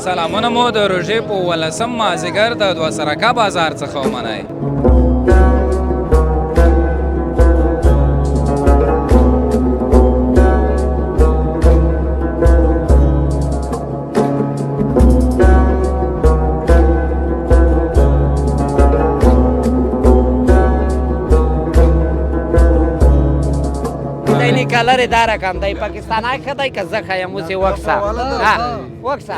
سلامونه مو د روژې په 17 مازیګر د دوه سرکه بازار څخه ومنئ. دی کلر دا رقم دی، پاکستانای ښه دی که زه ښه یم؟ اوس یې وکسه، وکسه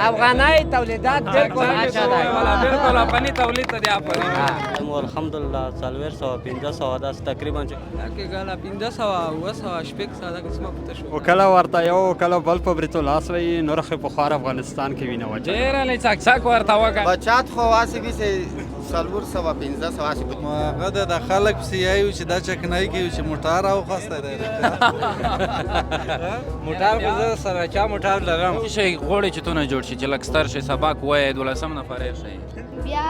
افغانای تولیدات بالکل اچھا دی. بالکل افغاني تولید ته دی آفرین. الحمدلله 400 500 داسې تقریبا چې کې ګاله 500 700 600 دا قسمه پته شو. او کله ورته یو کله بل په بریتو لاس وي، نور خو په خوار افغانستان کې وینه وچه. ډېر علی چک چک ورته وکړه. بچات خو واسې بیسې 400 500 واسې. هغه د خلک پسې یو چې دا چکنای کوي چې موټر راوخسته دی. موټر خو زه سره چا موټر لرم. څه شی غواړې چې تونه جوړ شي، چې لږ ستر شي، سبق ووایې، دولسم نه فارغ شي؟ بیا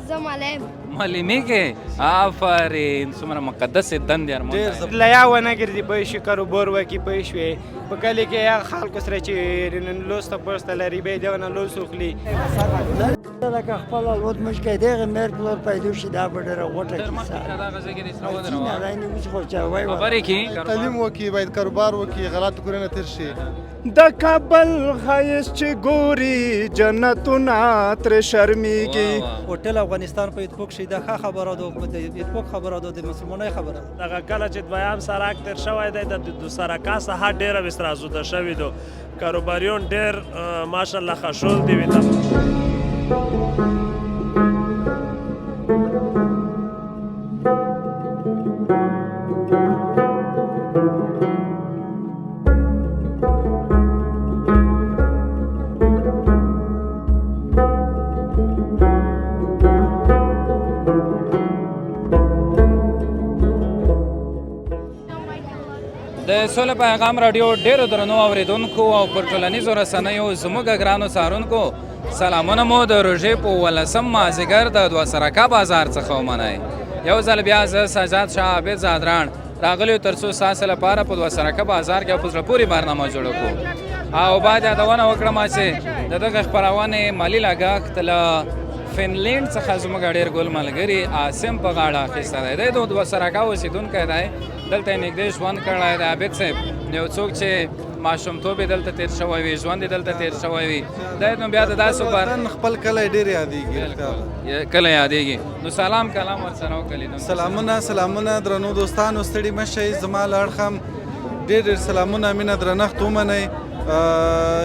زه معلم. معلمي کې آفرین، څومره مقدسې دندې ارمان دی. لیا ونه ګرځي پوه شي، کاروبار وکړي پوه شوې، په کلي کې هغه خلکو سره چې لوسته پوسته لري بیا دغه لوس وخلي. لکه خپل الوت موږ کې دغه مېر پلور پیدا شي، دا به ډېره غوټه کیسه. خبرې کې تعلیم وکړي، باید کاروبار وکړي، غلط کورونه تېر شي. د کابل ښایست چې ګوري جنتونه ترې شرمیږي. هوټل افغانستان په اتفاق شي، دا ښه خبره ده، د اتفاق خبره ده، د مسلمانۍ خبره ده. دغه کله چې دویم سړک تېر شوی دی، د دو سرکا ساحه ډېره وسرازوده شوې ده، کاروباریون ډېر ماشاءالله خشول دی وي. د سولې پیغام راډیو ډېرو درنو اورېدونکو او پر ټولنیزو رسنیو زموږ ګرانو څارونکو، سلامونه مو د روژې په 17 مازیګر د دوه سرکه بازار څخه ومنئ. یو ځل بیا زه سجاد شاه عابد ځدراڼ راغلی تر څو ستاسو لپاره په دوه سرکه بازار کې په زړه پورې برنامه جوړه کړو. او باید یادونه وکړم چې د دغه خپرونې مالي لګښت له فنلینډ څخه زموږ ډېر ګل ملګري عاصم په غاړه اخیستی دی. دی د دوه سرکه اوسېدونکی دی، دلته یې نږدې ژوند کړی دی. عابد صاحب یو څوک چې ماشومتوب یې دلته تېر شوی وي، ژوند یې دلته تېر شوی وي، دی نو بیا د داسې پر خپل کلی ډېر یادېږي. کلی یادېږي. نو سلام کلام ورسره وکړي. سلامونه سلامونه درنو دوستانو، ستړي مه شئ. زما له اړخه هم ډېر ډېر سلامونه، مینه درنښت ومنئ.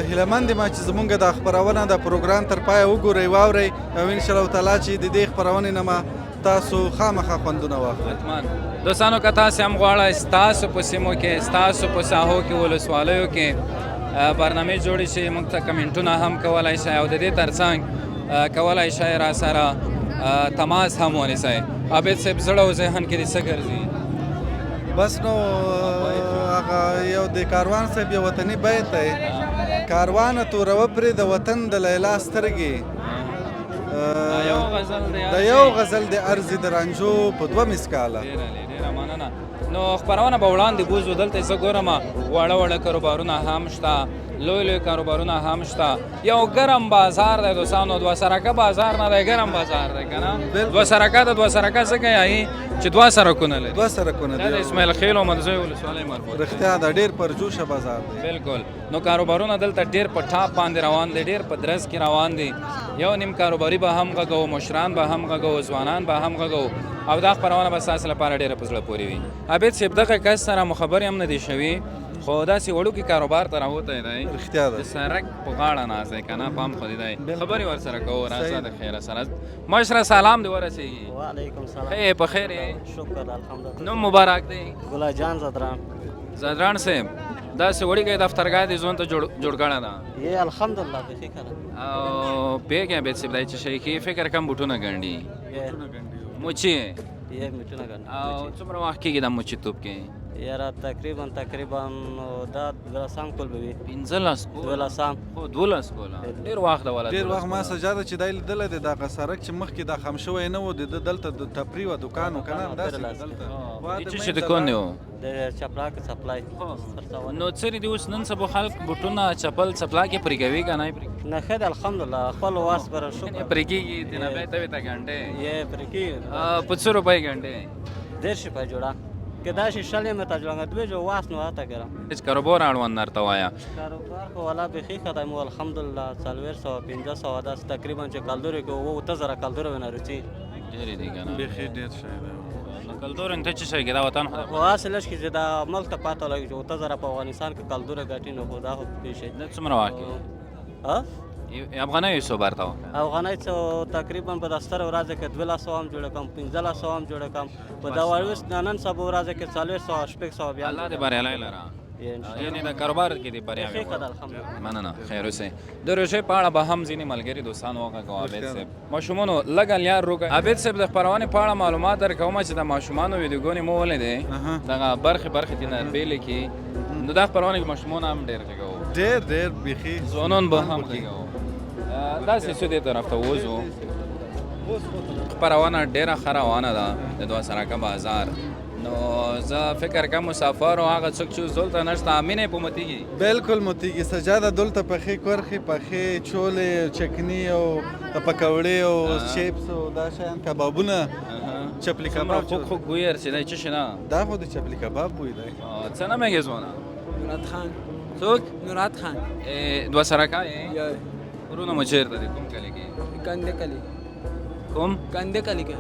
هیله مند یم چې زمونږ دا خپرونه دا پروګرام تر پایه وګورئ، واورئ، او انشاءالله تعالی چې د دې خپرونې نه ما تاسو خامخا خوندونه واخلئ. حتما دوستانو، که تاسو هم غواړئ ستاسو په سیمو کې، ستاسو په ساحو کې، ولسوالیو کې برنامې جوړې شي، موږ ته کمنټونه هم کولای شئ، او د دې ترڅنګ کولای شئ را سره تماس هم ونیسئ. عابد صاحب، زړه او ذهن کې دې څه ګرځي؟ بس نو هغه یو د کاروان صاحب یو وطني بیت دی، کاروانه توروه پرې د وطن د لیلا سترګې، د یو غزل د ارزي د رانجو په 2 مسکاله. ډېره مننه. نو خپرونه به وړاندې بوځو. دلته زه ګورم واړه واړه کاروبارونه هم شته، لوی لوی کاروبارونه هم شته، یو ګرم بازار دی دوستانو. دوه سرکه بازار نه دی، ګرم بازار دی که نه؟ دوه سرکه د دوه سرکه ځکه یایي چې دوه سرکونه لري. دوه سرکونه دی. د اسماعیل خېل او مدزوی ولسوالۍ مربوط. رښتیا ده، ډېر پرجوشه بازار دی. بالکل. نو کاروبارونه دلته ډېر په ټاپ باندې روان دي، ډېر په درز کې روان دي. یو نیم کاروباري به هم غږوو، مشران به هم غږوو، ځوانان به هم غږوو، او دا خپرونه به ستاسو لپاره ډېره په زړه پورې وي. عابد صاحب، دغه کس سره مو خبرې هم نه دي شوي، خو داسې وړوکي کاروبار ته راوتی دی. رښتیا ده، د سړک په غاړه ناست دی که نه، پام خو دې دی. خبرې ورسره کوو. راځه د خیره سره. مشره سلام دې ورسېږي. وعلیکم سلام. ښه یې؟ په خیر یې؟ شکر الحمدلله. نوم مبارک دی؟ ګلا جان ځدراڼ. ځدراڼ صاحب، داسې وړوکی دفترګاه دې ځوان ته جوړ کړی ده؟ یې الحمدلله بېخي ښه ده. او پوهېږې عابد صاحب، دی چې شی ښې فکر کوم بوټونه ګنډي. موچي یې موچونه ګنډي. او څومره وخت کېږي دا موچي توب کې؟ یاره تقریبا تقریبا دا 12 کول به وي. 15 کول؟ 12. خو 12 کوله ډېر وخت ده ولا. ډېر وخت. ما سجاده چې دی لیدلی دی، دغه سړک چې مخکې دا خام شوی نه و، د ده دلته د تفریح وه، دوکان و که نه، داسې دلته. چې د کون دی د چپلاک سپلای. نو څرې دی اوس نن سبا خلک بوټونه چپل څپلاکې پرې کوي که نه پرې؟ نه، ښه دی الحمدلله، خپل واس بر شکر پرې کېږي. د نه بیا ته ته ګنډې یې پرې کېږي. په څو روپۍ ګنډې؟ 30 روپۍ جوړه که دا شي شلې مې ته جوړه دوی جو واس نو هاته ګرم. هېڅ کاروبار اړوند درته وایه. کاروبار خو والا بیخي ښه دی مو الحمدلله. 400 500 داسې تقریبا چې کلدورې کې 7، 8000 کلدورې ونه رسي. ډېرې دي که نه؟ بیخي ډېر شی دی. کلدور ته چې شي دا وطن خو هسې لږ کې چې دا ملک ته پاته لګي چې 7000 په افغانستان کې کلدوره ګټي، نو خو دا خو پېښې دا څومره وخت ها افغانۍ څو برته؟ افغانۍ څو تقریبا په دستر ورځ کې 200 هم جوړ کم، 1500 هم جوړ کم، په دا اوس نن سبا ورځ کې 400 600 بیا. الله دې بریالی لره، یعنی د کاروبار کې دې بریا وي. الحمدلله، مننه، خیر اوسې. د روژې په اړه به هم ځینې ملګري دوستان وغږو. عابد صاحب، ماشومانو لږه لیار روکه. عابد صاحب، د خپرونې په اړه معلومات درکوم چې د ماشومانو ویډیوګانې مو ولیدې، دغه برخې برخې ترې نه بېلې کړي، نو دا خپرونه کې ماشومان هم ډېر غږوو. ډېر ډېر بیخي. ځوانان به هم غږوو. داسې څه دې طرف ته وځو. خپرونه ډېره ښه روانه ده د دوه سرکه بازار. نو زه فکر کوم مسافر او هغه څوک چې دلته نشته مینه په متیږي. بالکل متیږي سجاده. دلته پخې کرخې، پخې چولې، چکني او پکوړې او چپس او دا شیان، کبابونه، چپلی کباب. خوږ خوږ بوی ورسې دی، څه شي نه؟ دا خو د چپلی کباب بوی دی. څه نومېږې ځوانه؟ نورات خان. څوک؟ نورات خان. دوه سرکه یې؟ ورونه مو چېرته دی، کوم کلي کې؟ کندې کلي. کوم؟ کندې کلي کې.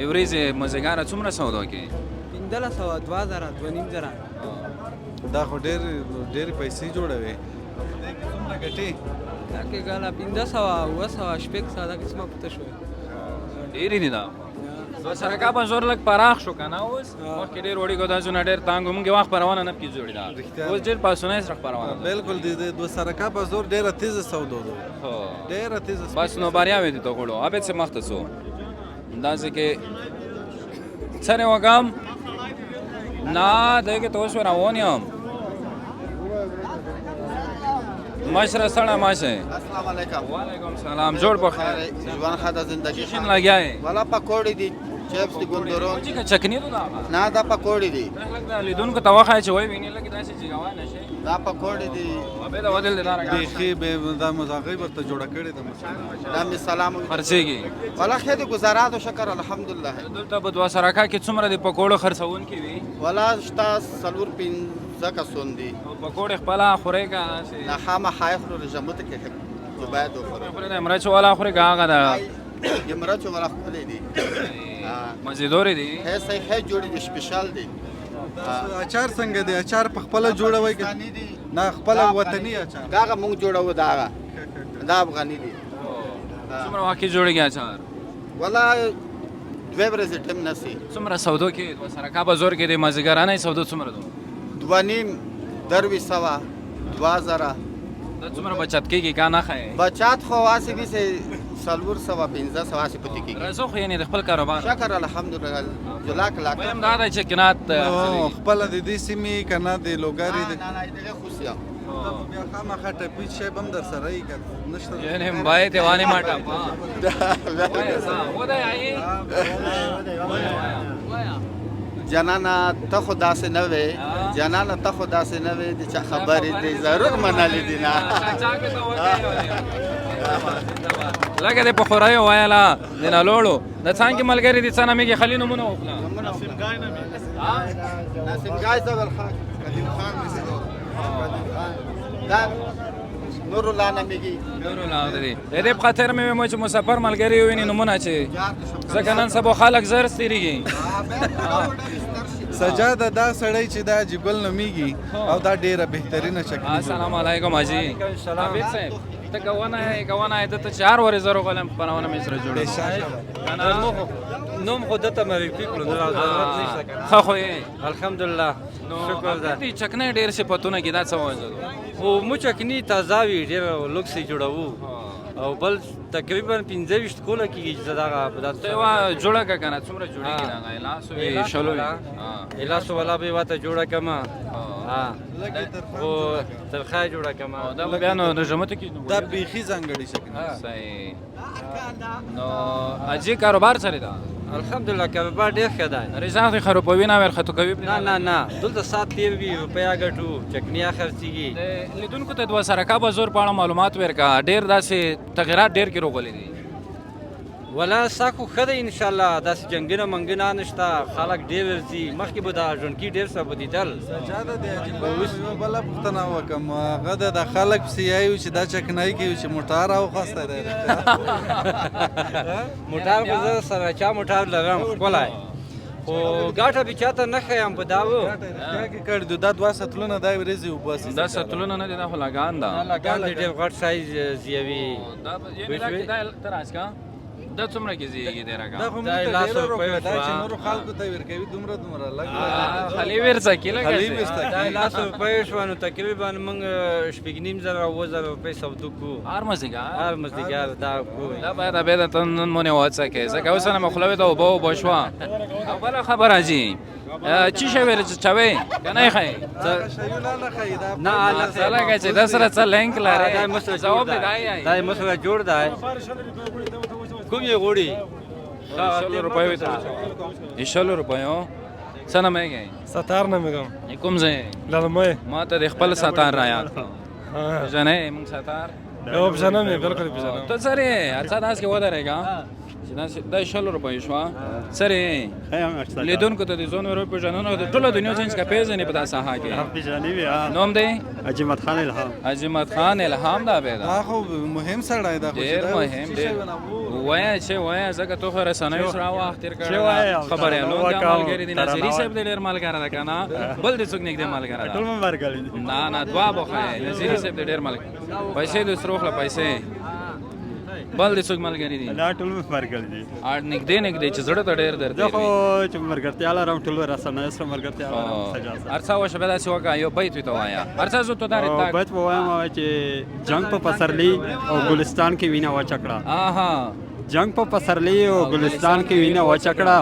ورځې مزګاره څومره سودا کې؟ 1500، 2000، 2500. دا خو ډېر ډېر پیسې جوړوي. دې کې څومره ګټې؟ دا کې ګاله 500، 700، 600 دا قسمه پته شوې. ډېرې دي. دا دوه سرکا بازار لږ پراخ شو که نه؟ اوس مخکې ډېر وړي ګودازونه ډېر تنګ وو، مونږ یې وخت خپرونه نه پکې جوړې ده. اوس ډېر پاسونه سره خپرونه ده. بالکل، د دوه سرکا بازار ډېره تیزه سودو ده، ډېره تیزه. بس نو بریاوې دې ته غواړو. عابد صاحب، مخته څو داسې کې څنګه وکم؟ نه دی کې ته اوس روان یم. مشره سړی ماشه. السلام علیکم. وعلیکم سلام، جوړ په خیر؟ ژوند ښه ده، زندګي. شین لګیا یې؟ والا پکوړې دي، چپس دي، ګوندورو. چې چکني ده دا؟ نه، دا پکوړې دي. لږ دا لیدونکو ته وښایه چې وایي ویني، لږ داسې چې روان شي. دا پکوړې دي. به دا ودل دا بیخي به دا مزاغي ورته جوړه کړې ده. مسله دا می سلام. خرڅېږي؟ والا ښه دي، ګزارا ده، شکر الحمدلله. دلته په دوه سرکا کې څومره د پکوړو خرڅوونکي وي؟ والا شته، 4 5 کسون دي. پکوړې خپله خورې که داسې؟ نه، خامخا یې خورو، رژمو ته کې چې باید وخورو. خورې د مرچو والا خورې که هغه ده؟ د مرچو والا ښکلې دي، مزیدورې دي. ښه صحیح، ښه جوړې دي، سپیشل دي. اچار څنګه دی؟ اچار په خپله جوړوئ که نه خپله وطني اچار؟ دغه مونږ جوړوو، دغه دا افغاني دي. څومره وخت کې جوړېږي اچار؟ والا دوه ورځې ټیم نسی. څومره سودو کې دوه سرکا بازار کې د مازیګرانه سودو څومره ده؟ 2.5، 2300، 2000. دا څومره بچت کېږي که نه ښایي؟ بچت خو هسې ویسې 400 500 هسې پاتې کېږي. رزق خو یعنې د خپل کاروبار. شکر الحمدلله، جلاک لاک. وایم دا دی چې قناعت خپله د دې سیمې که نه د لوګرې نه نه، دغه خوسیا. بیا خامخا ټپي شی به هم در سره یي که نشته؟ یعنې باید وانه ما ټپا جنانه ته خو داسې نه وې، جنانه ته خو داسې نه وې، د چا خبرې دې ضرور منلې دي. نه لکه دې په خوریو ویله د نالوړو د څنګه ملګري دي، څه نومېږي؟ خلي نومونه وخله. نسیم ګای نومېږي. نسیم ګای زبر خان، قدیم خان، دا نور الله نومېږي. نور الله دی. د دې په خاطر مې ویم چې مسافر ملګري وویني نومونه، چې ځکه نن سبا خلک زر ستېرېږي. سجاده دا سړی چې دا حاجي ګل نومېږي او دا ډېره بهترینه چکني. السلام علیکم حاجي عابد صاحب، ته کوونه یې کوونه یې ته چې هر ورځ زرو غلم خپرونه مې سره جوړه. نوم خو دته معرفي کړو، نو ضرورت نشته کنه. ښه خو یې؟ الحمدلله، شکر ده. دې چکنۍ ډېر صفتونه کې دا څه وجه ده؟ خو مو چکني تازه وي، ډېر لوکس یې جوړوو، او بل تقریبا 25 کوله کېږي چې دغه ته یوه جوړه که کنه، څومره جوړېږي دغه لاسو وي شلو وي؟ لاسو والا به ورته جوړه کړم. ها خو ترخه جوړه کما. دا بیا نو د ژمته کې دا بیخي ځانګړي چکنی. صحیح. نو اجي کاروبار سره ده؟ الحمدلله کاروبار ډېر ښه دی. رضا خو خرابوي نه ورختو کوي. نه نه نه، دلته سات تیر وي، روپیا ګټو، چکنیا خرڅېږي. لیدونکو ته دوه سرکا بازار په اړه معلومات ورکا، ډېر داسې تغیرات ډېر کې روغلي دي. ولا ساکو ښه دی انشاءالله، داسې جنګونه منګونه نشته، خلک ډېر ورځي. مخکې به دا ژوندکي ډېر څه به دیدل. سجاده دی عجیبه یوه بله پوښتنه وکړم، هغه د خلک پسې یایو چې دا چکنای کوي چې موټر راوخوستی دی. موټر خو زه سره چا موټر لرم ښکلی، خو ګټه به چاته نه ښیم په دا و. رښتیا کې کړي دي دا دوه سطلونه دا ورځې وباسي. دا سطلونه نه دي، دا خو لګان ده. لګان دی، ډېر غټ سایز زیوي. دا یعنې دا ته راځه، دا څومره کې زیږي دی راګه؟ دا خو موږ ته ډېره روپۍ ده چې نورو خلکو ته ورکوي، دومره دومره لږ خالي ورڅه کې لږه خالي ورڅه. دا لاس روپۍ شوه، نو تقریبا موږ 6,500 7,000 روپۍ سودو کوو هر مازدیګر. هر مازدیګر دا کوو. دا باید بیا ته نن مونې وڅکې، ځکه اوس نه مې خوله ته اوبه اوبه شوه. او بله خبره جي چی شی ویل چې چوي که نه ښایي؟ نه څه لګه چې د سره څه لینک لرې؟ ځواب دې دی. دا یې مسله جوړ دی. کوم یې غوړي؟ 100 روپۍ وي. 100 روپۍ. څه نومېږې؟ ستار نومېږم. کوم ځای؟ للمې. ما ته د خپل ستار را یاد کړه. پېژنې موږ ستار؟ یو پېژنم یې، بالکل پېژنم. ته څه یې؟ هر څه داسې ودرېږه چې داسې دا 100 روپۍ شوه. څه یې؟ لیدونکو ته د ځون ورو پېژنو، د ټوله دنیا څنګه چې پېژنې په دا ساحه کې. پېژنې وي. نوم دی؟ عجمت خان الهام. عجمت خان الهام دا به دا خو مهم سړی دا خو ډېر مهم دی. وایه چې وایه، ځکه ته خو رسنیو سره وخت تېر کړی، خبریالون دې ملګري دي، نظري صاحب دې ډېر ملګری ده که نه؟ بل دې څوک نږدې ملګری ده؟ ټول ملګري دي. نه نه، دوه به ښایې. نظري صاحب دې ډېر ملګری. پیسې دې سره وخله پیسې. بل دې څوک ملګري دي؟ نه، ټول ملګري دي. نږدې نږدې چې زړه ته ډېر درد زه خو چې ملګرتیا لرم ټول رسنیو سره ملګرتیا لرم. سجاد هر څه وشه، بیا داسې وکړه یو بیت ورته وایه. هر څه زه ته دا بیت به وایم چې جنګ په پسرلي او ګلستان کې وینه وچه کړه. جنګ په پسرلي او ګلستان کې وینه وچه کړه،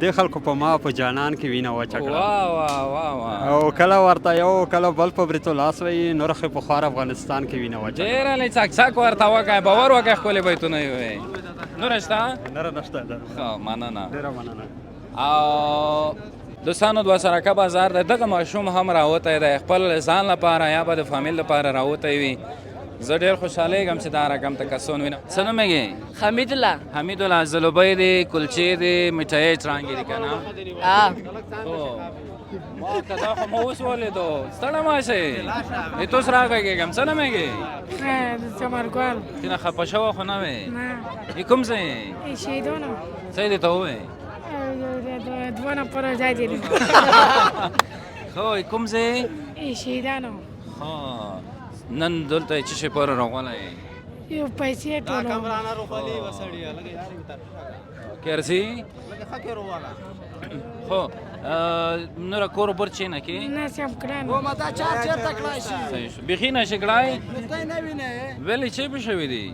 د خلکو په ما په جانان کې وینه وچه کړه. واه واه واه واه. او کله ورته یو کله بل په بریتو لاس وایي، نور خو په خوار افغانستان کې وینه وچه کړه. ډېره له څک څک ورته وکړه، باور وکړه ښکلي بیتونه یې ووایي. نور شته؟ نور نشته. ښه، مننه. ډېره مننه. او دوستانو دوه سرکه بازار د دغه ماشوم هم راوتی دی، خپل ځان لپاره یا به د فامیل لپاره راوتی وي. زه ډېر خوشحالېږم چې دا رقم ته کسان وینم. څه نومېږې؟ حمیدالله. حمیدالله، زلوبۍ دي، کلچې دي، مټایۍ څرانګې دي که نه؟ ما که دا خو مو اوس ولیدو. ستړی مه شئ، ته اوس راغږېږم. څه نومېږې؟ چمرګل. ته نه خفه شوه خو نه وې؟ نه. کوم ځای یې؟ شهیدانو. څه یې درته وویل؟ دوه نفره ځای دی. ښه، کوم ځای؟ شهیدانو. ښه، نن دلته چې شي پورې راغلی یې؟ یو پیسې ټولوم. کرزي؟ خو نور کور بر چې نه کې؟ نه سم کړم. ما دا چا چېرته کړای شي؟ صحیح شو. بیخي نه شي کړای؟ نه وینې. ولې چې به شوي دي؟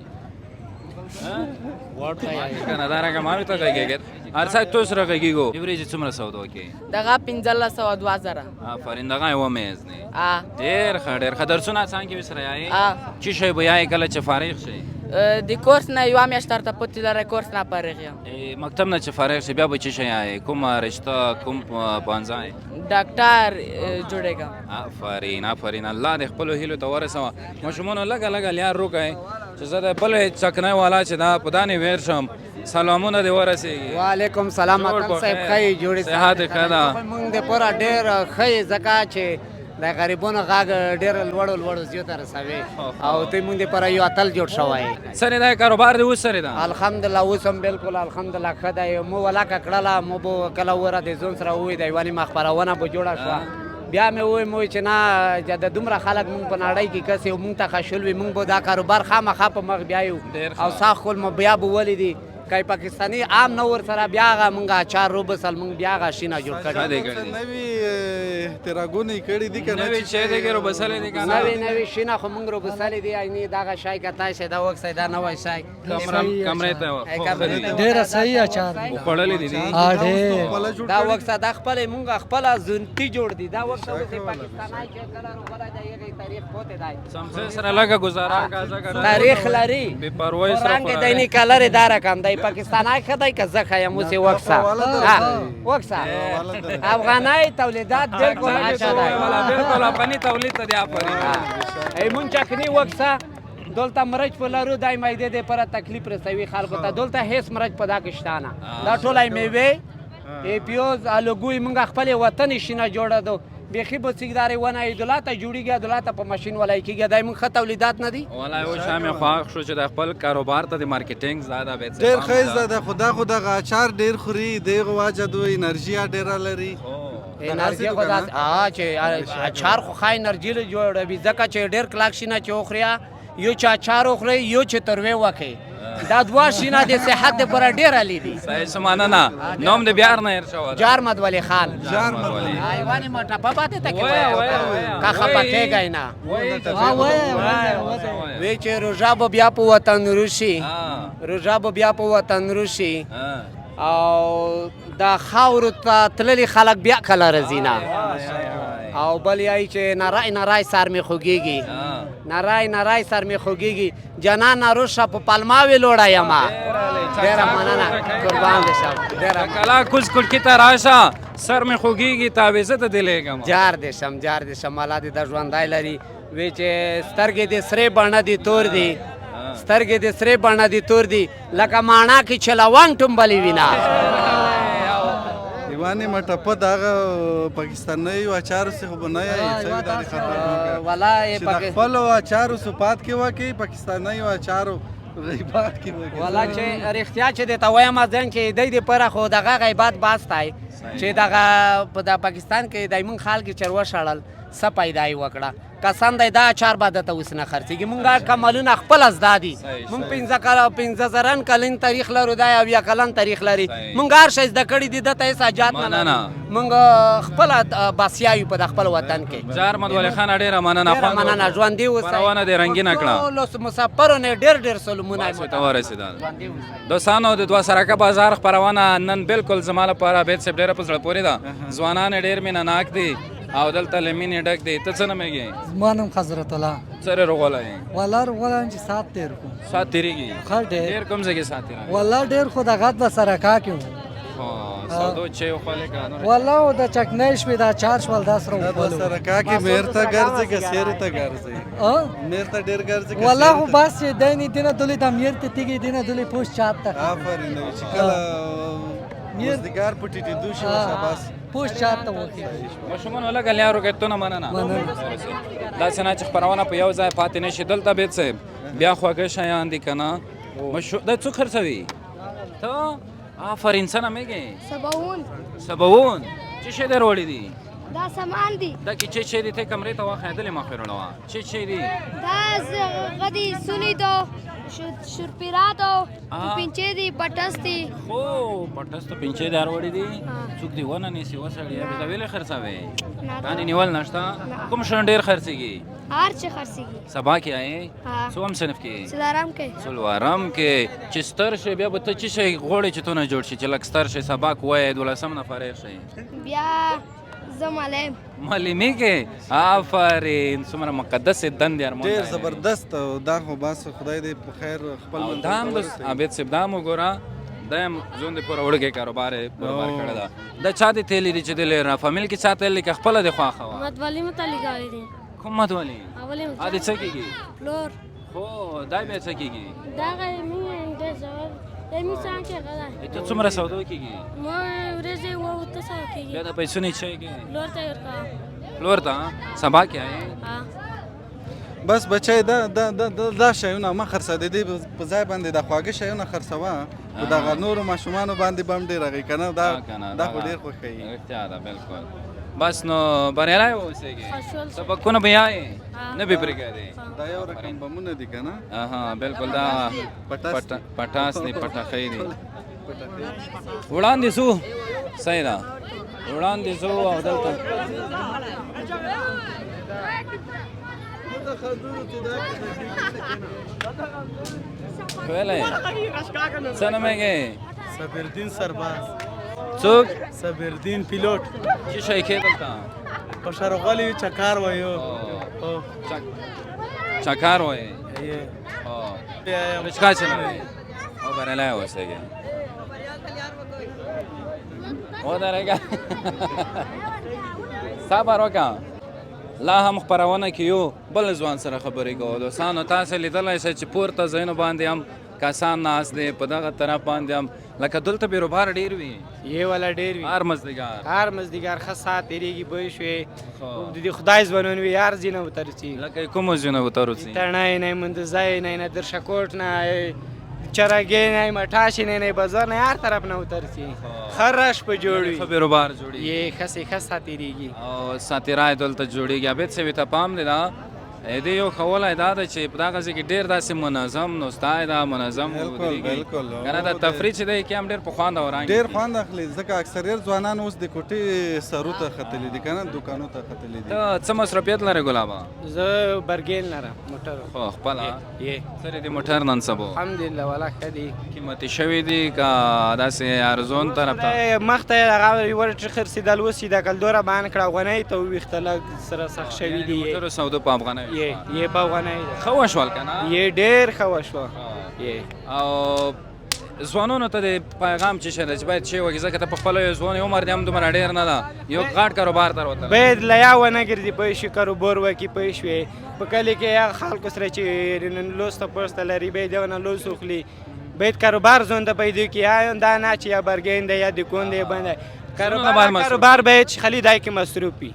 که نه دا رقم ما ته غږېږي. هر څه تو سره غږېږو. ورځې څومره سودا کې؟ دغه 1502 زره. آفرین، دغه یوه میز دی. ډېر ښه، ډېر ښه. درسونه څنګه وسره یې؟ چې شی به یې کله چې فارغ شي؟ د کورس نه یوه میاشت درته پاتې لره، کورس نه فارغ یم. مکتب نه چې فارغ شي بیا به چې شی یې؟ کومه رشته، کوم پوهنځی؟ ډاکټر جوړېږم. آفرین آفرین، الله دې خپلو هیلو ته ورسوه. ماشومانو لږه لږه لیار وکړئ چې زه د بلې چکنۍ والا چې دا په دانې ویر شم. سلامونه دې ورسېږي. وعلیکم سلام اتل صاحب، ښه یې جوړې؟ صحت ښه ده. موږ د پوره ډېر ښه یې، ځکه چې د غریبانو غږ ډېر لوړو لوړو ځایو ته رسوي، او ته موږ د پوره یو اتل جوړ شوی. سره دا کاروبار دې اوس سره ده؟ الحمدلله اوس هم بالکل الحمدلله ښه دی. مو ولاکه کړله، مو به کله وره د زون سره ووی د یوه نیمه خپرونه به جوړه شوه. بیا مې ووی مو چې نه، د دومره خلک مونږ په نړۍ کې کسې او مونږ ته خشول وي، مونږ به دا کاروبار خامخا په مخ بیایو او ساخ کول مو بیا به ولیدي. که پاکستاني عام نه ور سره بیا هغه مونږ اچار روبسل، مونږ بیا هغه شینه جوړ کړی. نوي احتراګونه یې کړي دي که نه؟ نوي شی دی که روبسلی دی که نه؟ نوی نوی شینه خو مونږ روبسلی دی. عیني دغه شی که تاسې دا وکسئ، دا نوی شی. کمرې ته ډېره صحیح اچار دی. خوړلې دي؟ ها، ډېر. دا وکسه، دا خپل مونږ خپل زونتی جوړ دي. دا وکسه اوس پاکستانای چې کله روغلی دی، هغې تاریخ پوتې دی. سمسه سره لږه ګزاره کازه کنه. تاریخ لري. بې پروايي سره. رنګ دی نه کلر دا رقم دی. پاکستانای ښه دی که زه ښه یم؟ اوس یې وکسه، وکسه، افغانای تولیدات بالکل اچھا دی. بالکل افغاني تولید ته دی آفرین. ای مونږ چکنی وکسه، دلته مرچ په لرو، دای معدې دې پر تکلیف رسوي خلکو ته. دلته هیڅ مرچ په دا کې شته نه، دا ټوله میوې، ای پیوز، الوګوی، مونږ خپل وطن شینه جوړه دو. بیخي به څیګدارې ونه عیدالله ته جوړیږي، عیدالله ته په ماشین ولای کېږي. دا مونږ ښه تولیدات نه دي. ولا یو شامې خوښ شو چې د خپل کاروبار ته د مارکیټینګ زده به. ډېر ښه زده ده. خدا خو دغه اچار ډېر خوري، دغه واجه دوی انرژي ډېره لري. انرژي خو دا چې اچار خو ښه انرژي له جوړوي، ځکه چې ډېر کلک شینه چې وخوري، یو چې اچار وخوري، یو چې تروې وکړي، دا دوه شینه د صحت لپاره ډېر عالي دي. صحیح شو، مننه. نوم دې بیا نه هېر شوی؟ جار مد ولي خان. جار مد ولي. حیوان ما ټپه پاتې ته کې که خپه کېږئ نه. وی چې روژه به بیا په وطن روشي، روژه به بیا په وطن روشي، او د خاورو ته تللي خلک بیا کله راځي نه. او بل یې چې نرای نرای سر مې خوږېږي، نرای نرای سر مې خوږېږي، جانان روشه په پلماوې لوړه یمه. ډېره مننه، قربان دې شم. ډېره کلا کوز کړکي ته راشه، سر مې خوږېږي، تاویزه ته دې لېږم. جار دې شم، جار دې شم، الله دې د ژوندی لري. وی چې سترګې دې سرې بڼه دي تور دي، سترګې دې سرې بڼه دي تور دي، لکه ماڼا کې چې لونګ ټومبلې وي نه. ایوانې مټپه دغه پاکستاني اچارو څخه خو به نه یې څه داري خطر ولا چې د خپلو اچارو صفات کې وکړي، پاکستاني اچارو غیبات کې وکړي. ولا چې رښتیا چې درته وایم ځان چې دی دې پره خو دغه غیبات باستای چې دغه په د پاکستان کې د مونږ خلک چې وشړل څه پیدا یې وکړه. قسم دی دا اچار به درته اوس نه خرڅېږي. مونږ کمالونه خپله زده دي. مونږ 5000 کلن تاریخ لرو، دا 70 کلن تاریخ لري. مونږ هر شی زده کړي دي، دته هېڅ حاجت نه لرو. مونږ خپله بسیا یو په د خپل وطن کې. جار مد ولي خان، ډېره مننه. ډېره مننه، ژوندي اوسئ. خپرونه دې رنګینه کړه. ټولو مسافرو نه ډېر ډېر سلامونه ته ورسېدل. دوستانو، د دوه سرکه بازار خپرونه نن بالکل زما لپاره عبید صاحب ډېره په زړه پورې ده. ځوانان یې ډېر مینه ناک دي او دلته له مینې ډک دی. ته څه نومېږې؟ زما نوم حضرت الله. څه روغولی یې؟ والله روغولی یم چې ساعت تېر کړو. ساعت تېرېږي؟ ښه ډېر. ډېر کوم ځای کې ساعت تېروي؟ والله ډېر خو د غد به سرکا کې وو. سودو چې وخوړلې که نور؟ والله د چکنۍ شوې، دا چار شول، دا سره وخوړلو. سرکا کې میر ته ګرځي که سیر ته ګرځي؟ میر ته ډېر ګرځي که؟ والله خو بس چې دی نه دینه دولې د میر ته تیږي دینه دولې پوش چاپ ته. آفرین. چې کله مزدګار په ټیټېدو شي بس پوش چاته وکړي. ماشومانو لږه لیارو کتونه. مننه. داسې نه چې خپرونه په یو ځای پاتې نه شي. دلته بیت صاحب بیا خواږه شیان دي که نه؟ دا څوک خرڅوي؟ ته؟ آفرین. څه نومېږې؟ سباوون. سباوون، څه شی دی راوړي دي؟ دا سامان دي. دا کې چې شی دي؟ ته کمرې ته واخه دلې ما خو راوړه. چې شی دي؟ دا غدي سونی دو، شورپیرا دو، پنچې دي، بټس دي. خو بټس ته پنچې دار وړي دي. څوک دی ونه نیسي وسړی به ویلې خرڅوي؟ تانه نیول نشته. کوم شان ډیر خرڅيږي؟ هر چې خرڅيږي. سبا کې آئے؟ څوم صنف کې؟ څلورم کې. څلورم کې. چې ستر شي بیا به ته چې شي غوړې چې تونه جوړ شي، چې لږ ستر شي، سبق وایې، دولسم نه فارغ شي؟ بیا زه معلم. معلمي کې؟ آفرین، څومره مقدس دندې ارمان. ډېر زبردست. دا خو بس خدای دې په خیر خپل منزل ته ورسوي. عابد صاحب دا هم وګوره، دا هم ځون دې پوره وړوکی کاروبار یې کاروبار کړی ده. دا چا دې تیلي دي چې د فامیل کې چا تیلي که خپله دې خوښه وه؟ متولي مو ته لګولي دي. کوم متولي؟ اولې. دې څه کېږي؟ پلور. خو دا بیا څه کېږي؟ دغه مې ډېر ځواب مې څنګه غلا. ته څومره سودو کېږي؟ ما ورځې 800 کېږي. بیا د پیسو نه چای کې؟ پلور ته ورکوم. پلور ته؟ سبا کې آئے؟ بس بچی، دا دا دا دا شیونه مه خرڅه. د دې په ځای باندې دا خواږه شیونه خرڅوه، په دغه نورو ماشومانو باندې به هم ډېر هغې که نه. دا دا خو ډېر خوښوي. رښتیا ده، بالکل. بس نو بریالی واوسېږې. سبقونه به یایې، نه به پرېږدې. دا یو رقم بمونه دي که نه؟ اها بالکل، دا پټاس دی، پټاخۍ دی. وړاندې ځو، صحیح ده، وړاندې ځو. او دلته ویلی څه نومېږې؟ صبردین سرباز. څوک؟ صبردین پیلوټ. څه شی کې دلته؟ په شرغلی چکار وایو. چکار وایې؟ رشکا چلوې؟ او بریالی اوسېږې. ودرېږه، صبر وکړه، لا هم خپرونه کې یو بل ځوان سره خبرې کوو. دوستانو تاسې لیدلی شئ چې پورته ځایونو باندې هم کسان ناست دي، په دغه طرف باندې هم، لکه دلته بیروبار ډېر وي. یې ولا ډېر وي، هر مازدیګر، هر مازدیګر ښه ساعت تېرېږي. پوه شوې، د دې خدای ځوانان وي، هر ځای نه وترسي، لکه کومو ځایونه وترسي؟ تڼۍ نه، مندوزۍ نه، نه درشکوټ نه، چرګې نه، مټاشې نه، نه بازار نه، هر طرف نه وترسي. ښه رش په جوړ وي، ښه بیروبار جوړېږي. یې ښه سي، ښه ساعت تېرېږي او ساعتېرای دلته جوړېږي. عابد صاحب ته پام دی، دا دې یو ښه دا ده چې په دغه ځای کې ډېر داسې منظم نو ستا دا منظم بالکل بالکل که نه، دا تفریح چې دی کې هم ډېر په خوند او رنګ ډېر خوند اخلي، ځکه اکثریت ځوانان اوس د کوټې سرو ته ختلي دي که نه، دوکانو ته ختلي دي. ته څه مصروفیت لرې ګلابه؟ زه برګېل لرم موټر. خو خپله یې سره دې موټر نن سبا؟ الحمدلله والا ښه دي. قیمتي شوي دي که داسې ارزون طرف ته؟ مخته یې هغه ورټ خرڅېدل، اوس یې د کلدوره بان کړه، افغانۍ ته وویښته، لږ سره سخت شوي دي. موټرو سودو په افغانۍ یې په افغانۍ ښه وشول که نه؟ یې ډېر ښه وشوه. او ځوانانو ته د پیغام څه شی دی چې باید چې وکړي، ځکه ته په خپله یو ځوان عمر دې هم دومره ډېر نه ده، یو غټ کاروبار ته راوتلی. باید له یا ونه ګرځي، پوه شي، کاروبار وکړي. پوه شوې، په کلي کې هغه خلکو سره چې لوسته پوسته لري، باید یو نه لوس وخلي، باید کاروبار ځان ته پیدا کړي. یا دا نه چې یا برګین دی یا دکون دی باندې کاروبار باید چې خالي دای کې مصروف وي.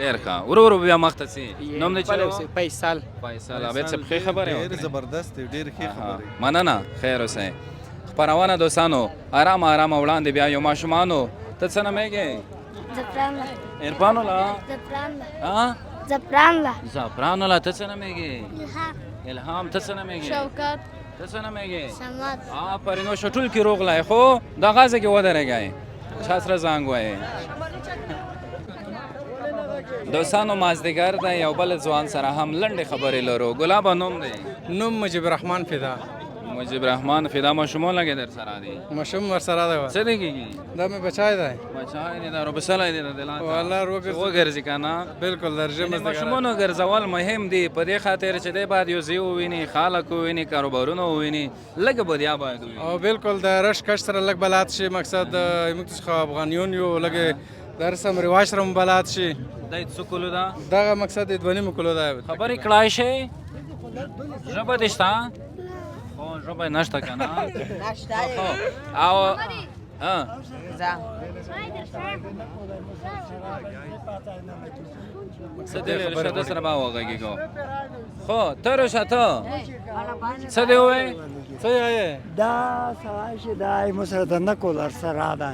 ډېر ښه، ورو ورو بیا مخته ځي. نوم دې څه؟ فیصل. فیصل عابد صاحب ښې خبرې وکړې، ډېر زبردست دی، ډېر ښې خبرې. مننه، خیر اوسئ. خپرونه دوستانو آرامه آرامه وړاندې بیا یو ماشومانو ته څه نومېږې؟ زعفران الله. عرفان الله. زعفران الله. زعفران الله. زعفران الله. ته څه نومېږې؟ الهام. الهام. ته څه نومېږې؟ شوکت. ته څه نومېږې؟ صمد. آفرین، اوس ټول کې روغلی، خو دغه ځای کې ودرېږئ، چا سره زنګ وایې؟ دوستانو مازدیګر دی، یو بل ځوان سره هم لنډې خبرې لرو. ګلابه نوم دی؟ نوم مجیب الرحمن فدا. مجیب الرحمن فدا. ماشومان لګې در سره دي؟ ماشوم ورسره دی. څه دی کېږي؟ دا مې بچای دی. بچای دی، دا روبسلی دی د لاته. والله وګرځي وګرځي که نه؟ بالکل، درجه مزدګار. ماشومانو ګرځول مهم دي، په دې خاطر چې دی باید یو ځای وویني، خلک وویني، کاروبارونه وویني، لږ بدیا باید وویني. او بالکل د رش کش سره لږ بلاد شي. مقصد موږ څخه افغانیون یو، لږ در سم رواج سره بلاد شي. دا څه کولو ده؟ دغه مقصد د 2.5 کولو ده. خبرې کړای شي؟ ژبه دې شته؟ خو ژبه یې نشته که نه؟ نشته. او څه دې رشته سره به وغږېږو. خو ته رشه، ته څه دې وویل؟ څه یې؟ دا سړی چې دا مو سره د نه کولر سره ده.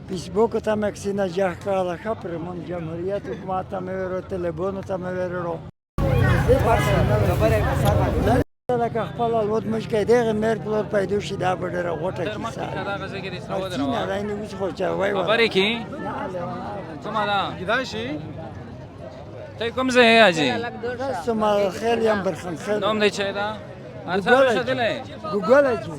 فیسبوک ته مې کسینه جاه کړله، ښه پرې مونږ جمهوریت حکومت ته مې ویرو، طالبانو ته مې ویرو. لکه خپل الوت موږ کې دغه مېر پلور پیدا شي، دا به ډېره غوټه کیسه. نه دا نه اوس خو چې وای خبرې کی کومه ده؟ کیدای شي. ته کوم ځای یې حاجي؟ سمال خیل یم، برخان خیل. نوم دې چا ده؟ ګوګل جی.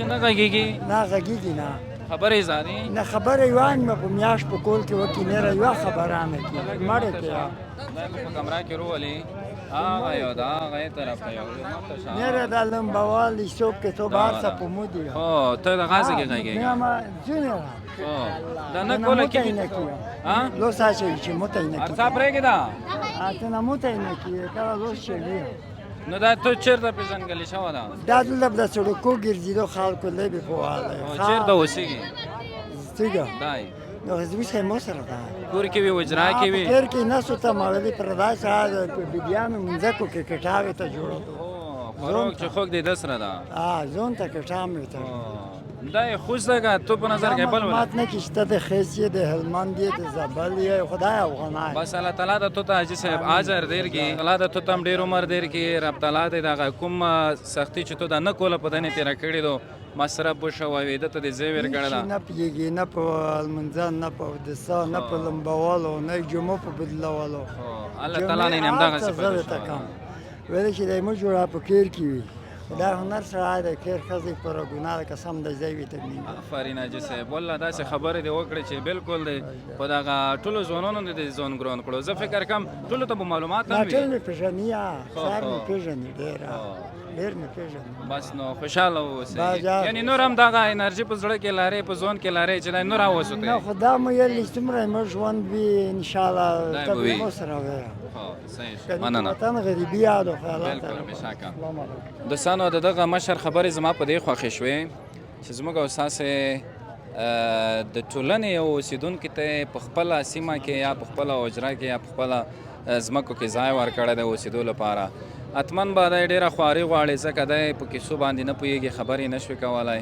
نه غږیږي؟ نه غږیږي، نه خبرې زاري؟ نه خبرې یوان مې په میاشت په کول کې وکړي، نه یوه خبره نه کېږي، مړې کې په کمره کې وروولي. هغه یو ده، هغه یې طرف ته یو نه دا لمبوال حساب کتاب هر څه په مو دي. هو ته د غازه کې غږېږې؟ نه ما ځینې دا نه کوله کې ها لوس اچوي چې مو ته نه کېږي. څه پرېږده ته نه مو ته نه کېږي، کله لوس شوي. نو دا ته چېرته پېژندګلې شوه ده؟ دا دلته د سړکو ګرځېدو خلکو لبې په والی. چېرته اوسېږي؟ څنګه؟ دی نو زوی سره مو سره ده. کور کې وي، وجرا کې وي. کور کې نه سوته مړلې پردای سره په بیدیانو منځکو کې کټاوې ته جوړو. خوراک چې خوږ دی دسره ده. زون ته کټا مې ته. دا یې خوش ده که تو په نظر کې بل ولایت؟ مات نه کېشته د خیس یې، د هلمند یې، د زابل یې، خدای افغانان. بس الله تعالی د تو ته حاجي صاحب اجر ډېر کړي، الله د تو ته هم ډېر عمر ډېر کړي، رب تعالی دې دغه کوم سختي چې تو دا نه کوله په دنې تېره کړې دو مصرف وشوی وي، ده ته دې ځای ورکړی ده. نه پیږي، نه په لمونځه، نه په اودسه، نه په لمبولو، نه جمعو په بدلولو. الله تعالی نه همدغسې پیدا شوی. ویل چې دی مو جوړه په کیر کې وي، دا هنر سره دی، کیر ښځې پر ګناه ده، قسم د ځای وي ته مینه. آفرین حاجي صاحب، والله داسې خبرې دې وکړې چې بالکل دی په دغه ټولو ځوانانو دې ځان ګران کړو. زه فکر کوم ټولو ته به معلومات هم وي. ټول مې پېژني، سر مې پېژني، ډېر ډېر مې پېژني. بس نو خوشحاله اوسئ، یعنې نور هم دغه انرژي په زړه کې لرې، په ځون کې لرې چې دا نور اوسئ. نه خو دا مو یل چې څومره مو ژوند وي انشاءالله ته به مو سره وي. مننه. وطن غریبي یادو خیالات. بالکل بېشکه. دوستانو د دغه مشر خبرې زما په دې خوښې شوې چې زموږ او ستاسې د ټولنې یو اوسېدونکي ته په خپله سیمه کې یا په خپله حجره کې یا په خپله ځمکو کې ځای ورکړی دی اوسېدو لپاره. حتما به دی ډېره خواري غواړي، ځکه دی په کیسو باندې نه پوهېږي، خبرې نه شوې کولی.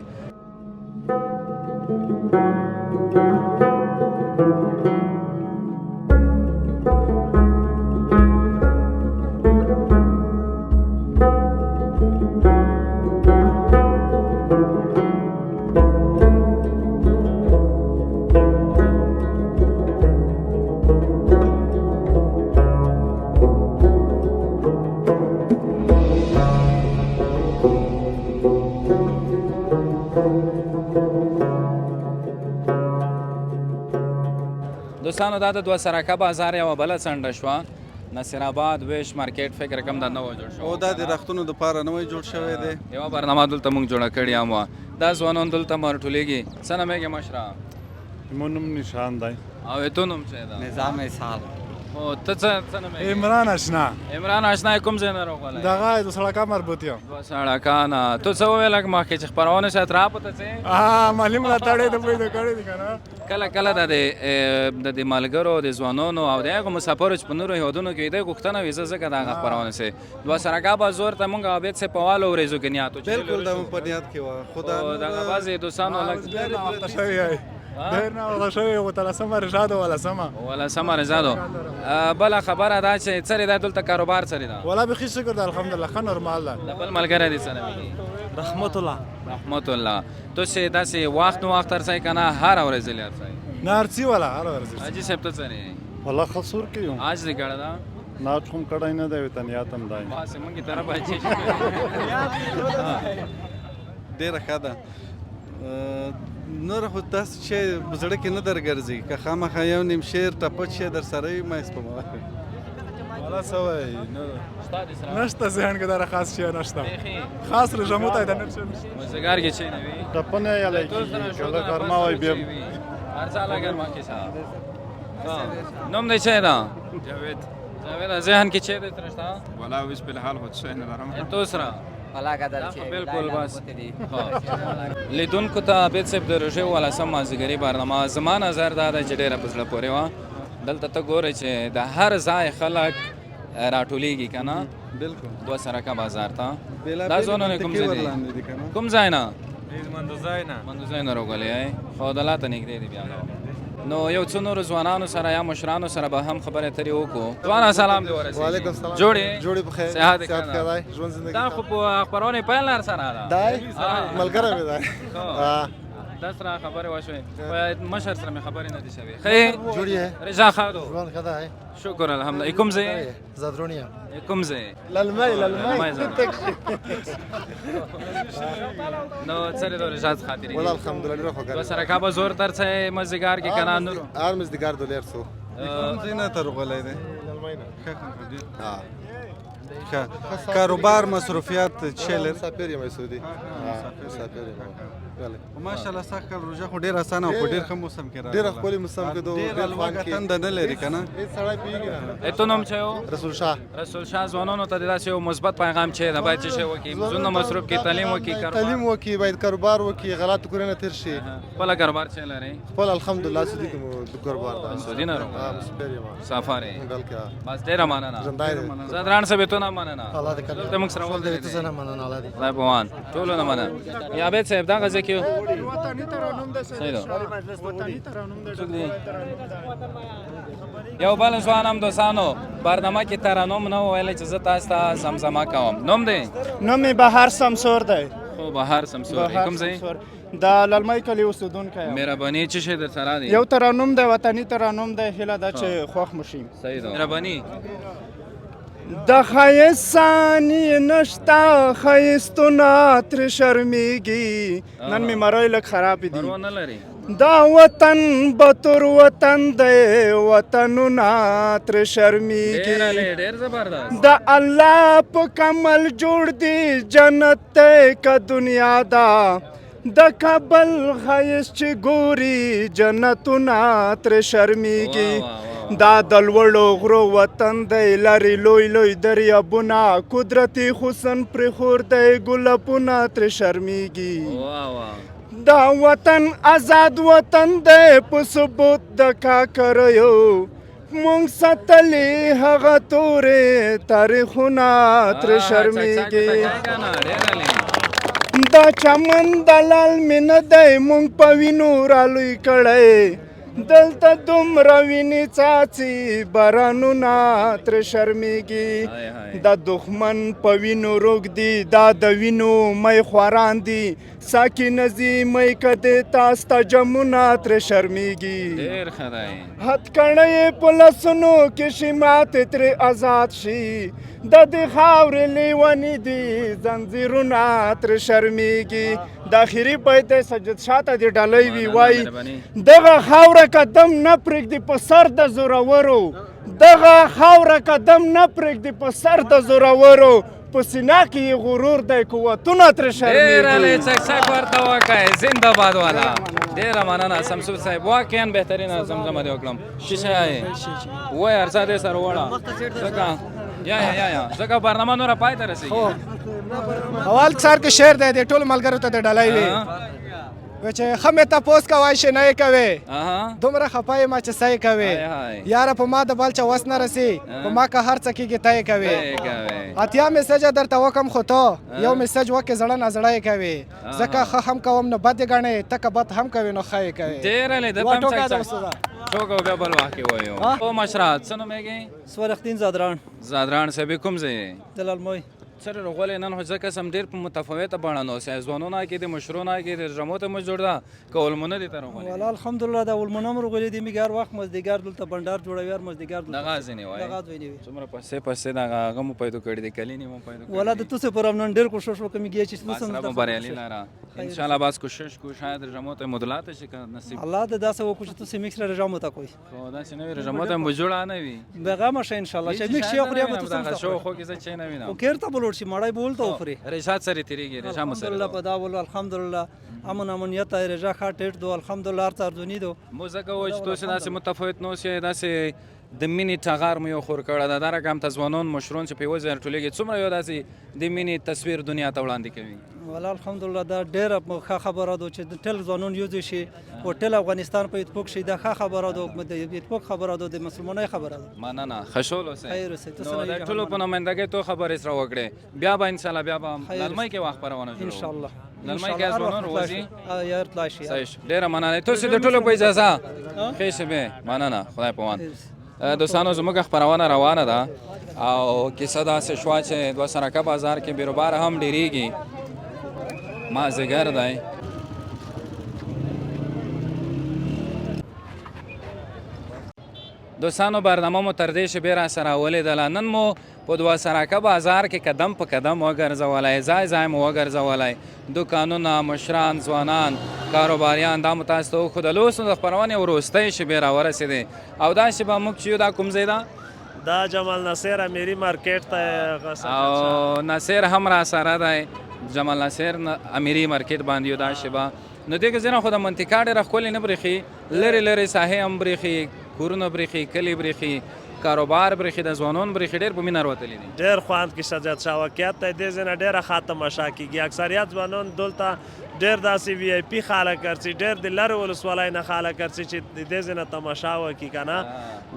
دوستانو دا د دوه سرکه بازار یوه بله څنډه شوه، نصیر آباد ویش مارکیټ فکر کوم دا نوی جوړ شوی او دا د رختونو دپاره نوی جوړ شوی دی. یوه برنامه دلته موږ جوړه کړې هم وه. دا ځوانان دلته مرټولېږي. څه نومېږې مشره؟ زموږ نوم نشان دی. او ته نوم څه ده؟ نظام اسحاق. او ته څه نومېږې؟ عمران اشنا. عمران اشنا کوم ځای نه راغلی؟ دغه د سړکا مربوط یم. دوه سړکا نه. ته څه وویل مخکې چې خپرونه سره راپته څه؟ مالي ملاتړ یې د پیدا کړی دی که نه. کله کله د دې ملګرو د ځوانانو او د هغو مسافرو چې په نورو هېوادونو کې دی غوښتنه وي، زه ځکه د هغه خپرونه سي دوه سرکا بازار ته مونږ عابد صاحب په والو ورځو کې نیت و چې بالکل دا مو په نیت کې وه، خو دا دغه بعضې دوستانو لږ ډېر ناوخته شوی و، تلسمه رضا ده، ولسمه ولسمه رضا ده. بله خبره دا چې څرې ده دلته کاروبار څرې ده؟ ولا بیخي شکر ده الحمدلله، ښه نورمال ده. د بل ملګری دې څه نومېږي؟ رحمت الله. رحمت الله. تو چې داسې وخت نو وخت ارڅی که نه هره ورځ یې ارڅی؟ نه ارڅي ولا هره ورځ. حاجي صاحب ته څه نه؟ والله ښه سور کې یم. حج دې کړی ده؟ نه حج هم کړی نه دی، وطنیات هم دی. بس مونږ طرف حجي ډېره ښه ده. نور خو داسې شی په زړه کې نه درګرځي، که خامخا یو نیم شعر ټپه شی در سره وي ما یې سپمولی. والا څه وایي نشته ذهن کې دغه خاص شی نشته، خاص رژمو ته د نن شی نشته. مزګار کې چی نه وي ټپه نه یلی کېږي، کله غرمه وای بیا هر څه له ګرمه کې څه. نوم دې څه ده؟ جاوید. جاوید ذهن کې چی دی ترشته؟ ولا اوس په الحال خو څه نه لرم. تو سره بالکل بس. لیدونکو ته عابد صاحب د روژې ولسم مازدیګري برنامه زما نظر دا دی چې ډېره په زړه پورې وه. دلته ته ګورې چې د هر ځای خلک راټولېږي که نه؟ بالکل. دوه سرکه بازار ته. دا ځوانان کوم ځای دي؟ کوم ځای نه؟ مندوزای نه. مندوزای نه راغلي یې، خو دلا ته نږدې دي بیا. نو یو څو نورو ځوانانو سره یا مشرانو سره به هم خبرې اترې وکړو. ځوانه سلام دې ورسېږي. وعلیکم سلام. جوړ یې؟ جوړ یې په خیر. صحت صحت ښه دی، ژوند زندګي. دا خو په خپرونې پیل لار سره ده. دی ملګری مې دی. دا سره خبرې وشوې، مشر سره مې خبرې نه دي شوې. ښه یې؟ جوړ یې؟ رضا ښه دو؟ ژوند ښه دی. شکر الحمدلله. کوم ځای؟ زدرون یم. کوم ځای؟ للمې للمې. نو څه د رضا خاطر ولا الحمدلله ډېر خوږ. دوه سره کا زور تر څه مزګار کې کنه نور؟ هر مزګار دولیر څو. کوم ځای نه تر غلې دی؟ ښه کاروبار مصروفیات چې لري؟ مسافر یم سعودي. مسافر یم. ماشاءالله سږ کال روژه خو ډېره اسانه او په ډېر ښه موسم کې راغله. ډېره ښکلې موسم کې ده، ډېره ډېر لوږه خوند کې. تنده نه لري که نه؟ هیڅ سړی پوهېږي نه. ته نوم څه یو؟ رسول شاه. رسول شاه ځوانانو ته داسې یو مثبت پیغام چې ده باید څه شی وکړي؟ ځوانونه مصروف کړي، تعلیم وکړي، کاروبار. تعلیم وکړي، باید کاروبار وکړي، غلط کورونه تیر شي. خپل کاروبار څه لري؟ خپل الحمدلله سعودي کې مو د کاروبار ده. سعودي نه راغلی. ها، مسافر یم. سفر یې. بلکې بس ډېره مننه. ژوندی دی. ځدراڼ صاحب ته نه مننه. الله دې کړي. دلته موږ سره ټول دې ته نه مننه الله دې. خدای په امان. ټولو نه مننه. یا عابد صاحب دغه ځای کې صحیح ده. څوک دی؟ یو بل ځوان هم دوستانو برنامه کې ترنم نه ویل چې زه تاسو ته زمزمه کوم. نوم دی؟ نوم مې بهار سمسور دی. خو بهار سمسور. کوم ځای؟ د للمۍ کلي اوسېدونکی یم. مهرباني. څه شی درسره دی؟ یو ترنم دی، وطني ترنم دی، هیله ده چې خوښ مو شي. صحیح ده، مهرباني. د ښایست ثاني نشته، ښایستونه ترې شرمېږي. نن مې مرۍ لږ خرابې دي. پروا نه لري. دا وطن به تور وطن دی، وطنونه ترې شرمېږي. ډېر عالي، ډېر زبردست. د الله په کمل جوړ دی جنت دی که دنیا ده، د کابل ښایست چې ګوري جنتونه ترې شرمېږي. دا د لوړو غرو وطن دی، لري لوی لوی دریابونه، قدرتي حسن پرې خور دی، ګلابونه ترې شرمېږي. دا وطن آزاد وطن دی، په ثبوت د کاکریو مونږ ساتلې هغه تورې تاریخونه ترې شرمېږي. دا چمن دلال مې نه دی، مونږ په وینو رالوی کړی، دلته دومره وینې څاڅي بارانونه ترې شرمېږي. دا دښمن په وینو روږدي، دا د وینو مې خوران دي، ساکي نه ځي مې کدې تا ستا جمونه ترې شرمېږي. ډېر ښه دی. هتکړۍ په لاسونو کې شي ماتې ترې ازاد شي، د دې خاورې لیوني دي زنځیرونه ترې شرمېږي. د اخري بیت دی، سجاد شاه ته دې ډالۍ وي، وایي دغه خاوره قدم نه پرېږدي په سر د زورورو، دغه خاوره قدم نه پرېږدي په سر د زورورو، په سینه کې یې غرور دی قوتونه ترې ډېر عالي، شرمېږي. چک چک ورته وکړئ. زنده باد والا. ډېره مننه سمسور صاحب، واقعا بهترینه زمزمه دې وکړم. څه شی وایې؟ هر څه دې سره وړه ځکه یا یا یا یا ځکه برنامه نوره پای ته رسېږي. اول سر کې شعر دی، د ټولو ملګرو ته د ډالۍ وي چې ښه مې تپوس کوی شي نه یې کوې، دومره خفه یم چې څه یې کوې، یاره په ما د بل چا وس نه رسي، په ما که هر څه کېږي ته یې کوې، اتیا میسجه درته وکم خو ته یو میسج وکې زړه نه زړه یې کوې، ځکه ښه هم کوم نو بد یې ګڼې، ته که بد هم کوې نو ښه یې کوې. ډېر عالي. د یوه پم ټوکه چک ده چک استاده. ټوکه بیا بل وخت کې وایو. او مشره څه نومېږي؟ سورختین ځدراڼ. ځدراڼ صاحب کوم ځای؟ د للموی. سره رغولې نن خو ځکه سم ډېر په متفاوته بڼه نو سه ځوانونه کې د مشرونه کې د ژمو ته مو جوړ ده کول مونږ دي تر غولې. والله الحمدلله دا ولمونه مو رغولې دي، میګ هر وخت مزدګار دلته بنډار جوړوي، هر مزدګار دلته دغه ځینې وایي. دغه ځینې وایي. څومره پسې پسې دغه هغه مو پیدا کړی دی، کلینې مو پیدا کړی. والله د تاسو پر نن ډېر کوشش وکړم چې تاسو سره مو بریالي لاره ان شاء الله. باز کوشش کو شاید ژمو ته مدلات شي که نصیب الله د داسې وکړو چې تاسو میکس را ژمو ته کوي. خو داسې نه وي، ژمو ته مو جوړه نه وي. بغه شه ان شاء الله چې میکس شي خو بیا تاسو دغه شو خو کې زه چې نه وینم. او کېرته بلوړ شي مړای بول ته وخوري. رشاد سره تیریږي، رشا مو سره. الحمدلله په دا ول الحمدلله امن امنیت رجا ښه ټیټ دو الحمدلله هر څه ارزونی دو. مو ځکه وایو چې تاسو داسې متفاوت نو شئ، داسې د مینې ټغر مو یو خور کړی ده. دا رقم ته ځوانان مشران چې په یوه ځای راټولېږي څومره یو داسې د مینې تصویر دنیا ته وړاندې کوي. والله الحمدلله دا ډېره ښه خبره ده چې ټول ځوانان یو ځای شي او ټول افغانستان په اتفاق شي، دا ښه خبره ده، د اتفاق خبره ده، د مسلمانۍ خبره ده. مننه، خوشحال اوسئ. خیر اوسئ. نو د ټولو په نمایندګۍ تو خبرې سره وکړې، بیا به ان شاء الله بیا به للمۍ کې وخت خپرونه جوړوو ان شاء الله. للمۍ کې ځوانان روزي یار تلای شي. صحیح شو، ډېره مننه تاسو د ټولو په اجازه. ښې شېبې، مننه، خدای په امان. دوستانو زموږ خپرونه روانه ده او کیسه داسې شوه چې دوه سرکه بازار کې بیروبار هم ډېرېږي، مازدیګر دی. دوستانو برنامه مو تر دې شېبې را سره ولیدله. نن مو په دوه سرکه بازار کې قدم په قدم وګرځولی، ځای ځای مو وګرځولی، دوکانونه، مشران، ځوانان، کاروباریان، دا مو تاسو ته وښودل. اوس نو د خپرونې وروستۍ شېبې راورسېدې او دا شېبه موږ چې یو دا کوم ځای ده؟ دا جمال ناصر امیري مارکیټ ته. او ناصر هم را سره دی. جمال ناصر امیري مارکیټ باندې یو دا شیبه نو دې کې ځینې خو د منطقه ډېره ښکلې نه برېښي، لرې لرې ساحې هم برېښي، کورونه برېښي، کلي برېښي، کاروبار برېښي، د ځوانان برېښي، ډېر په مینه راوتلي دي. ډېر خوند کې سجاد شاه واقعیت دی، دې ځای نه ډېره ښه تماشا کېږي. اکثریت ځوانان دلته ډېر داسې وي آی پي خلک ګرځي، ډېر د لرې ولسوالۍ نه خلک ګرځي چې د دې ځای نه تماشا وکړي که نه.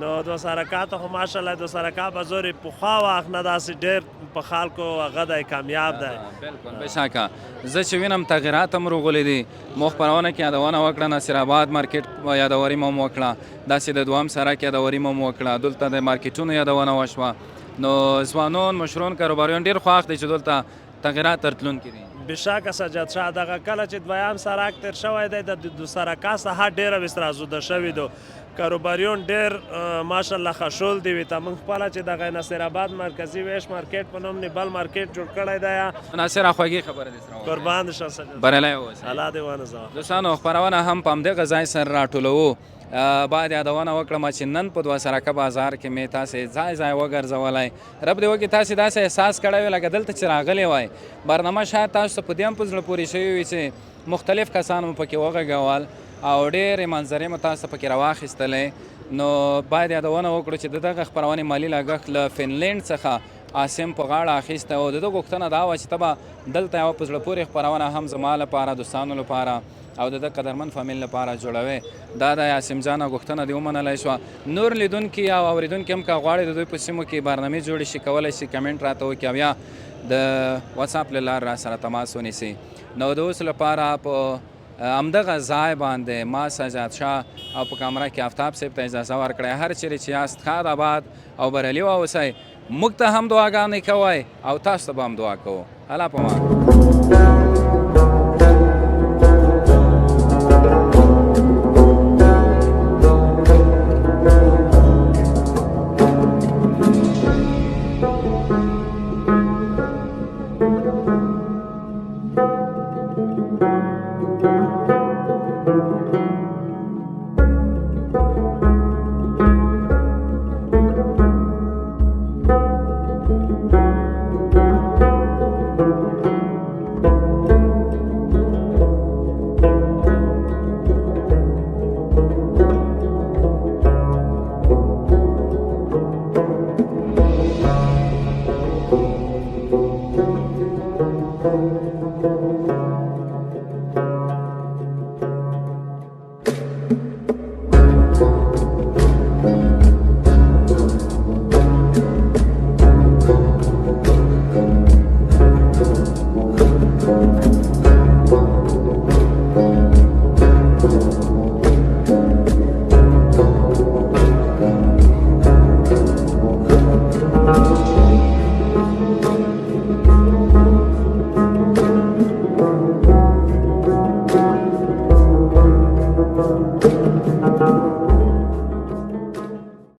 نو دوه سرکا ته خو ماشاءالله دوه سرکا بازار یې پخوا وخت نه داسې ډېر په خلکو هغه دی، کامیاب دی. بالکل بېشکه، زه چې وینم تغیرات هم روغلي دي. مو خپرونه کې یادونه وکړه، ناصر آباد مارکیټ یادوري مو هم وکړه، داسې د دوهم سرک یادوري مو هم وکړه، دلته د مارکیټونو یادونه وشوه. نو ځوانان، مشران، کاروباریان ډېر خوښ دي چې دلته تغیرات راتلونکي دي. بېشکه سجاد شاه، دغه کله چې دویم سرک تېر شوی دی، د دوسرکا ساحه ډېره وسرازوده شوې ده. کاروباریون ډېر ماشاءالله خشول دی. وي ته موږ خپله چې دغه ناصر آباد مرکزي ویش مارکیټ په نوم بل مارکیټ جوړ کړی دی. ناصر، خوږې خبرې دې سره وکړې. قربان شه سجاد. بریالی اوسې. الله دې ونازوه. دوستانو، خپرونه هم په همدغه ځای سره راټولوو. باید یادونه وکړم چې نن په دوه سرکه بازار کې مې تاسې ځای ځای وګرځولی. رب دې وکړي تاسې داسې احساس کړی وي لکه دلته چې راغلی وای. برنامه شاید تاسو ته په دې هم په زړه پورې شوې وي چې مختلف کسان مو پکې وغږول او ډېرې منظرې مو تاسو ته پکې راواخیستلې. نو باید یادونه وکړو چې د دغه خپرونې مالي لګښت له فنلنډ څخه عاصم په غاړه اخیستی او د ده غوښتنه دا وه چې ته به دلته یوه په زړه پورې خپرونه هم زما لپاره، دوستانو لپاره او د ده قدرمن فامیل لپاره جوړوې. دا د عاصم جان غوښتنه دې ومنلی شوه. نور لیدونکي او اورېدونکي هم که غواړي د دوی په سیمو کې برنامې جوړې شي، کولی شي کمنټ راته وکړي او یا د واتساپ له لارې را سره تماس ونیسي. نو د اوس لپاره په همدغه ځای باندې ما سجاد شاه او په کامره کې آفتاب صاحب ته اجازه ورکړی. هر چیرې چې یاست ښاد، آباد او بریالي واوسئ. موږ ته هم دعاګانې کوئ او تاسو ته به هم دعا کوو. الله په امان.